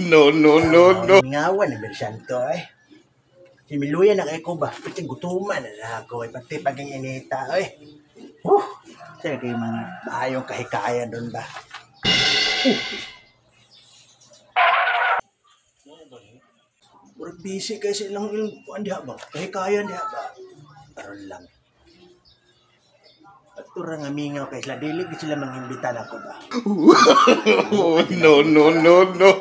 No, no, no, no. Ngawan na Bersanto eh. Si Miluya na kay ko ba? Pati gutuman na ako eh. Pati paging inita eh. Huh! Siya kay mga maayong kahikayan doon ba? Murag busy kay silang ilang kuan diha ba? Kahikayan diha ba? Karon lang. At tura nga mingaw kay sila dili gid sila mangimbita nako ba. No, no, no, no.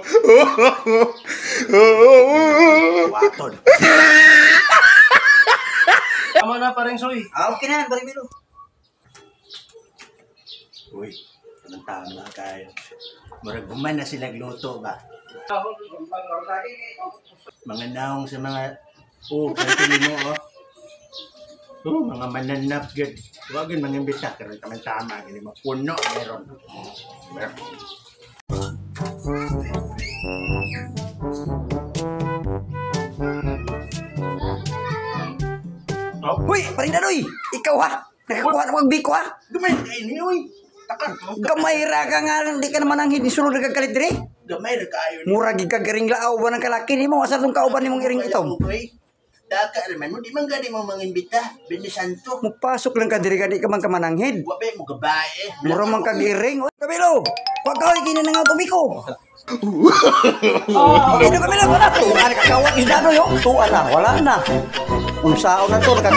Waton. Tama na, pareng Soy. Ah, okay na, pareng Milo. Uy, tamang tama kayo. Murag human na sila luto ba? Mga naong sa mga oh, kaya mo oh. Oh, mga mananap gud. Wa gyud mangimbita karon tamang tama gini mo. Puno meron. Meron. Hoy, pareng Danoy, ikaw ha. Nakakuha na kang biko ha. Gamay kayo ni oy. Taka, Gamay ra ka nga, di ka naman ang hinisulod nagkakalit diri. gamay ra kayo ni. Mura gid ka garing laaw ba ng kalaki nimo, asa tong kauban nimong iring itom. Okay. Daka naman mo, di man gani mo mangimbita. Bini Santo. Mupasok lang ka diri ka di ka man kamananghid. Wa ba mo gabae. Mura man kag iring. Oy, Camilo, wa ka oy kini nang biko. Oh, no. Camilo, wala tuan ka kawat isda no yo. Tuan na, wala na. Unsaon na to naka